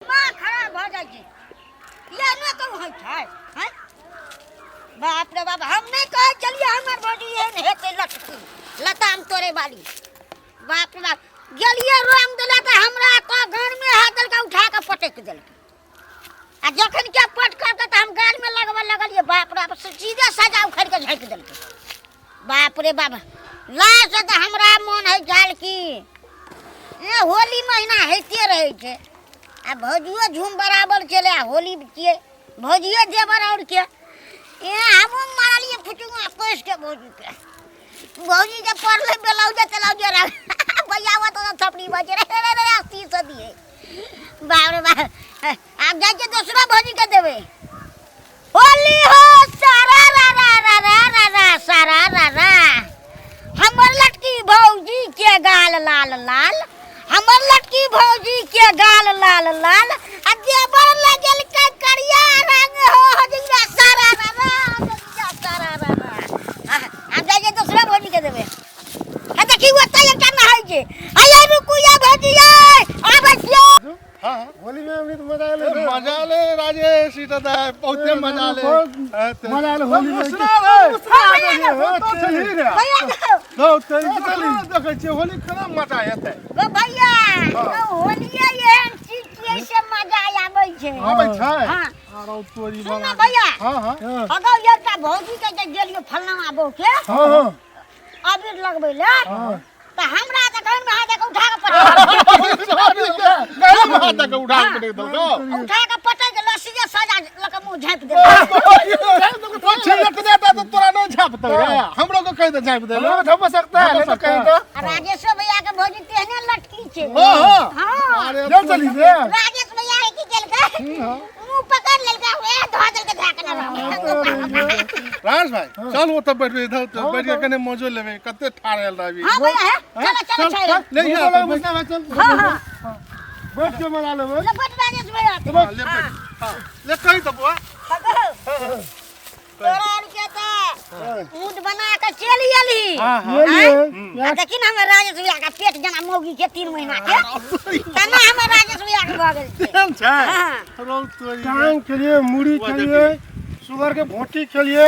दिमाग खराब भऽ जाइ छै। इएह नहि कहू होइ छै, हैं? बाप रे बाप, हम नहि कहै छलियै हमर भौजी एहन हेतै लटकी लताम तोड़े वाली। बाप रे बाप, गेलियै रंग देला तऽ हमरा तऽ गानमे हाथ देलकै, उठा कऽ पटकि देलकै। आ जखन के पटकल तऽ हम गानमे लगबऽ लगलियै, बाप रे बाप, सीधे सजा उखाड़ि कऽ झाँकि देलकै। बाप रे बाप, लाज तऽ हमरा मोन होइ छल कि ए होली महीना होइते रहै छै आ भौजियो झूम बराबर छलै आ होली छियै, भौजियो जेबर आओर के ए हमहूँ मारलियै फुचुआ कसि के भौजीके। भौजीके पड़लै बेलौजे तेलौजे रह भैया तऽ थपड़ी बजे रे रे रे अस्सी सए दियै। बाप रे बाप, आब जाइ छियै दोसरो भौजीके देबै। होली हो सारा रा रा रा रा रा रा सारा रा रा, हमर लटकी भौजी के गाल लाल लाल, हमर लटकी भौजी के गाल लाल लाल, आ देवर लगल के करिया रंग हो हजरिया सारा रा रा हजरिया सारा रा रा। आब जाइ छै दोसरा भौजी के देबै। आ देखी ओतऽ एकटा नहाय छै। आया रुकू या भौजी, आबै छियै। हाँ हाँ, होली में हमनी तो मजा आले। मजा आले राजेश, ई तऽ बहुते मजा आले। मजा आले होली में। मुसरा रे, मुसरा तो चली रे। भैया तो चली चली, देखै छियै होली केना मजा एतै। गो भैया, होलिये एहन चीज छियै से मजा आबै छै। आबै छै। हाँ। आरो तोरी। सुन ना भैया। हाँ हाँ। अगर एकटा भौजी के जे गेलियो फलनावा बहू के हाँ हाँ अबीर लगबै ले तऽ हमरा तऽ घर में हाथ उठा के पटक हाथ के उठा के पटक देलकौ। उठा के पटक के लस्सी जे सजा लऽ के मुँह झाँपि देलकै। तो छिलक देता तो तोरा नहीं झापतौ रे, हमरो के कहि दे झापि दे। हमरो के झप सकता है, नहीं तो कहीं तो। आ राजेशो भैया के भौजी तेहने लटकी छै। हां हां। हाँ। अरे चल चली रे। राजेश भैया के की केलकै, मुँह पकड़ लेलकै, ए धो देलकै झाँकने। राजेश भाई, चल ओतऽ बैठबै, इधर बैठ के कने मजो लेबै, कते ठाढ़ आयल रहबी। हाँ भैया, है चलो चलो चलो। ले चल यहाँ। मुसना भाई, चल। हाँ हाँ, बैठ के मजा लेबै। ले बैठ राजेश भैया। हाँ, ले बैठ। हाँ, ले कही तो बुआ। तोरा आर के तऽ मूड बना के चलि एलही। हाँ हाँ। ये लिए। आ देखी ना हमर राजेश भैया के पेट जेना मौगी के 3 महीना के तेना हमर राजेश भैया के भऽ गेल छै। केहन छै? हाँ। रौ तोरी। टांग खेलिए, मुड़ी हुआ। खेलिए, सुगर के भोटी खेलिए।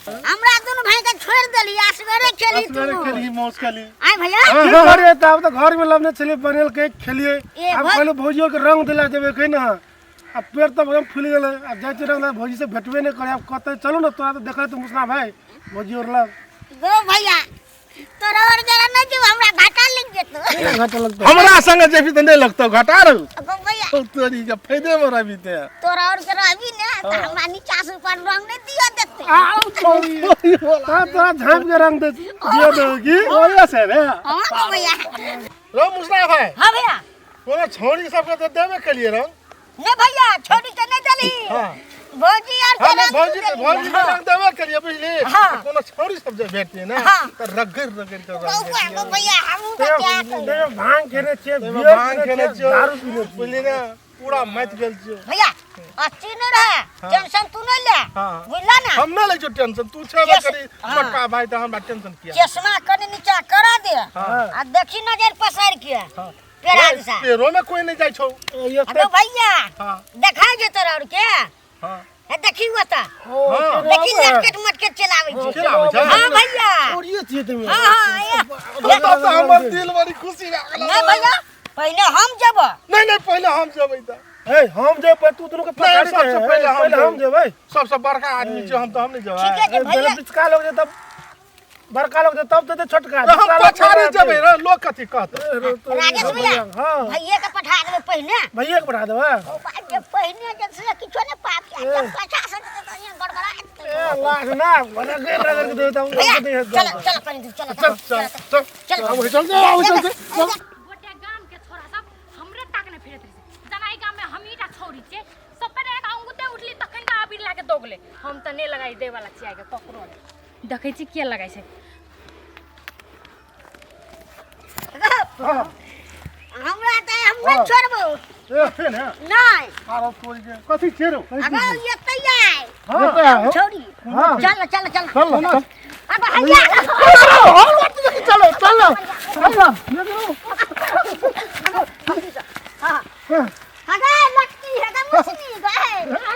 हमरा दुनू भाई के छोड़ि देली, असगरे खेली। असगरे तू खेली, मौस खेली। आय भैया। की करे त, आब तऽ घर में लबने छलिए, बनेल के खेलिए। ए, आब पहिले भौजियो के रंग दिला देबै के ना, आब पेट तऽ एकदम फूलि गेलै। आब जाइ छियै रंग ला, भौजी से भेटबे नहि करे। आब कतऽ चलू ने, तोरा तऽ देखै तऽ मुसना भाई भौजी और लग। गो भैया, तोरा और जरा नहि जेबो, हमरा घाटा लागि जेतौ। घाटा लगतौ? हमरा संगे जेबही तऽ नहि लगतौ घाटा रौ। गो भैया। रौ तोरी के फायदे मे रहबी ते। तोरा और के रहबी ने तऽ हमरा नीचा से ऊपर रंग नहि दिअ देतै। तब तोरा झाँप के रंग दे दियो देबै की ओए से रे। हाँ गो भैया। रौ मुसना भाई। हाँ भैया। कोनो छौड़ी सबके तऽ देबे केलिए रंग? नहीं भैया, छोड़ी के नहीं देली। हाँ। भौजी यार के हाँ, नहीं, रंग भौजी तू के देली। भौजी के रंग देबे केलिए बुझली। हाँ। कोनो छौड़ी सब जे भेटतियै ने हाँ। तऽ रगड़ रगड़ के रंग गौआ देतियै। गो भैया, हमहूँ तऽ क्या कही। देखियौ, भांग खेने छियै, ताहिमे बियर भांग पीने खेने छियै, छियौ, दारू पीने छियै। बुझली ने, पूरा माति गेल छियौ। भैया, अस्सी नहीं रहे, टेंशन तू नहीं ले। हाँ। बुझला ना? हम नहि लै छियौ टेंशन, तू छेबे करी हाँ। छोटका भाई तऽ हमरा टेंशन किया? चश्मा कनि नीचा करा दे हाँ। आ देखी नजर पसार के हाँ। पेरा दिशा। पेरो में कोई नहीं जाइ छौ। अगो भैया। हाँ। देखा जे तोरा और के। हाँ। ए देखी हुआ ता। हाँ। देखी लटकेट मटकेट चलाबै छै। चलाबै छै? हाँ भैया। छोड़िए छियै তুমি। हाँ हाँ, ए। तो तऽ हमर दिल बड़ी खुशी भए गेल। नहीं भैया, पहले हम जेबो। नहीं नहीं, पहिले हम जेबै तऽ। ए, हम जेबै, तू दुनू के नहीं, पकड़ सबसे पहिले हम पहिले हम जेबै। जेबै। सबसे बड़का आदमी छै हम, तऽ हम नहि जेबै। ठीके छै ए, भैया। पहिले पिचका लोग जे तब बड़का लोग जे तब देते छोटका। हम पिचका लोग पछाड़ी जे जेबै रे, लोग कथी कहतै? राजेश भैया। हाँ। भैया के पठा देबै पहिने। भैया के पठा देबै। ओ बाप जे पहिने जे से किछो ने पाप के जब पछा से देतै तऽ यहाँ गड़बड़ा जेतै। ए लाख ना बना के रगड़ के देता हूं। भैया, चल चल कनि दूर चल। चल चल चल। चल। आबै चल, आबै चल चल। गोटे गाम के छोरा सब हमरे ताकने फिरैत रहै छै, जेना एहि गाममे हमही टा छौरी छियै। सब पहिले एक अंगुते उठली तखन तऽ अबीर लए के दौगले। हम तऽ नहि लगाइ दै वाला छियै आइके ककरो नहि। देखै छी किया लगाइ छै। हमरा तऽ हम नहि छोड़बो। ए से ने। नहीं। आरो तोरी के कथी छै रौ? अगर एतै आइ हाँ। छौरी। हाँ। चल चल चल। चल चल। अब हैया। चलो चलो चलो। हाँ। अगर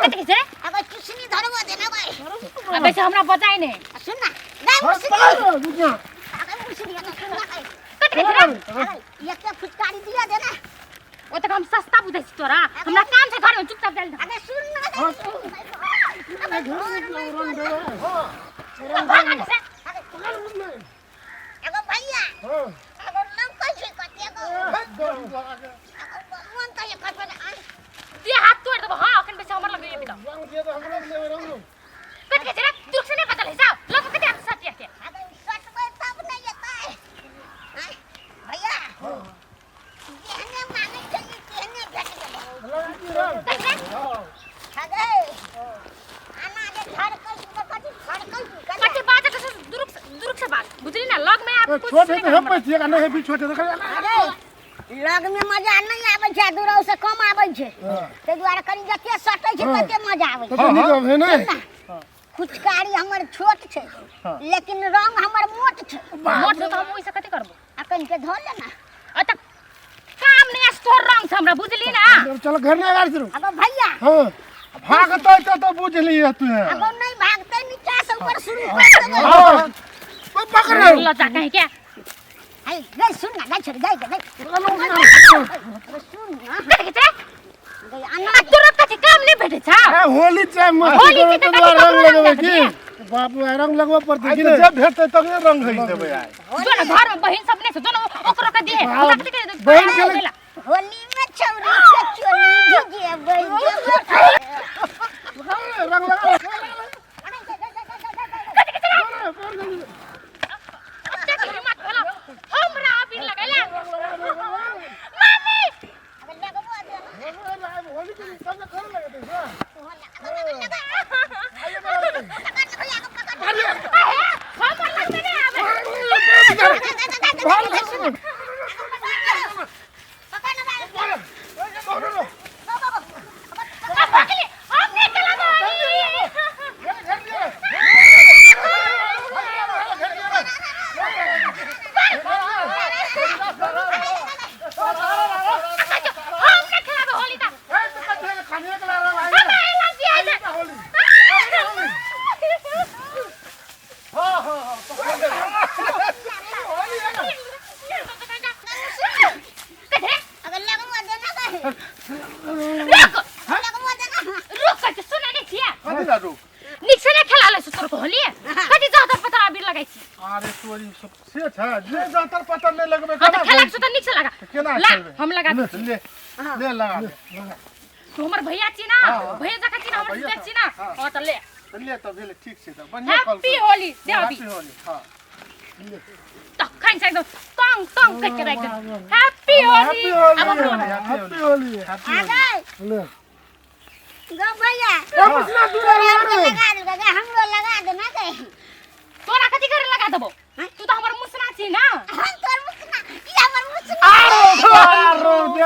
कथि छै? अगर चुसनी धरबो देना भाई। आ बेसी हमरा बचाइ नै। सुन ना गई हाँ, मुसनी। पकड़ ले, बुझना। अगर मुसनी अगर सुन ना गई। कथि छै रे? अगर एक फुचकारी दिया देना। ओ तक हम सस्ता बुझै छी तोरा। हमरा काम छै घर में, चुपचाप चल। अगर सुन ना हाँ, गई। रंग देबै। भाग से। पकड़ बुझना। अगर भैया हाँ। अगर लंका छै कते एगो। रंग अगर मन त एक कते आ दे हाथ तोड़ देबो। हां, अखन बेसी हमर लग एबी त। दिया तो हमरा लेबै रंग। कथि छै रे? दुख से नै बचल हिसाब। लग कते हम सटिया के। अगर सटबै तब नै एतै। आँय, भैया जेहने मांगै छलियै तेहने भेट गेलै। रंग की रंग? कथि रे? हाँ। हगै आना जे झड़कै छै तऽ कथी झड़कै छै? कथि बाजत से दुरुक दुरुक से बात। बुझली ना लग में आप कुछ छोट है तो हम पैसे का नहीं है भी छोट है तो हगै लग में मजा नहि आबै छै, दूर से कम आबै छै, ताहि दुआरे कनि जते सटै छै तते मजा आबै छै। तो नहीं तो है नहीं। फुचकारी हमर छोट छै लेकिन रंग हमर मोट छै। मोट से तो हम ओइसे कथि करबो? अखन के धो ले ना। अ त काम नै आस तोर रंग से हमरा, बुझली ना? चलो घर नहीं गाड़ी शुरू। अब भैया हाँ। भागतै तो तो बुझ लियै तू। अब नहीं भागते, नीचा से ऊपर शुरू कर देबै। हाँ। पकड़ ले। ल जा कहीं के। हाय गई सुन ना गई छोड़ गई गई सुन ना कथि छै? गई आना। आ तोरा कथि काम नै भेटै छ? अरे होली चाहे मस्ती होली करो छै तो तऽ द्वार कथी रंग ककरो लगबै रंग की बाप रे, रंग लगबऽ पड़तै आइ की तऽ नहि? जे भेटतै तकरे रंग होइ देबै आइ। जो ना घर में बहिन सब नै छै, जो ना ओकरो के दिहे। हाँ, ओकरा कथि के बहिन के होली में छौरी के चोली भिजेबै जेबै। रंग लगा। कथि के छै? अतेक हिम्मत भेलो हमरा अबीर लगैला? मामी अगर लगबो दे होली के सब घर लगेतै से। हमर लगमे नै आबै। भाग भाग। आ पकली हम नै खेलाबै। हम नै खेलाबै होली त। हमरा एलर्जी आइ छै। कथि? अगर लगबो दे ना गई। रुक लगबो दे ना। रुक कथि सुनै नै छियै? कथी ला रुक? नीक से नै खेला लै तोर होली। कथि जातर पतर अबीर लगै छी? अरे तोरी सब से छै जे जातर पतर नहि लगबै। हां केना त खेला से त नीक से लगा। केना ला खेलबै? हम लगा दै छी। ले ले लगा ले। तू हमर भैया छी ना? हाँ। भैया जकाँ छी ना हमर? भैया देख छी ना। हाँ। हां त ले। ले त भेलै, ठीक छै त बढ़िआँ। हैप्पी होली दे अभी। हैप्पी होली। हाँ। तखन से एकदम तंग तंग करि के राखि दे। हैप्पी होली। हैप्पी होली। आब हमरो लगा। हैप्पी होली। हैप्पी आ होली। गई ले। गौ भैया। ए मुसना दूर हमरो लगा दे गई, हमरो लगा दे ना गई। तोरा कथि करे लगा देबो? तू त हमर मुसना छी ना। हम तोर मुसना, ई हमर मुसना। आरो देख।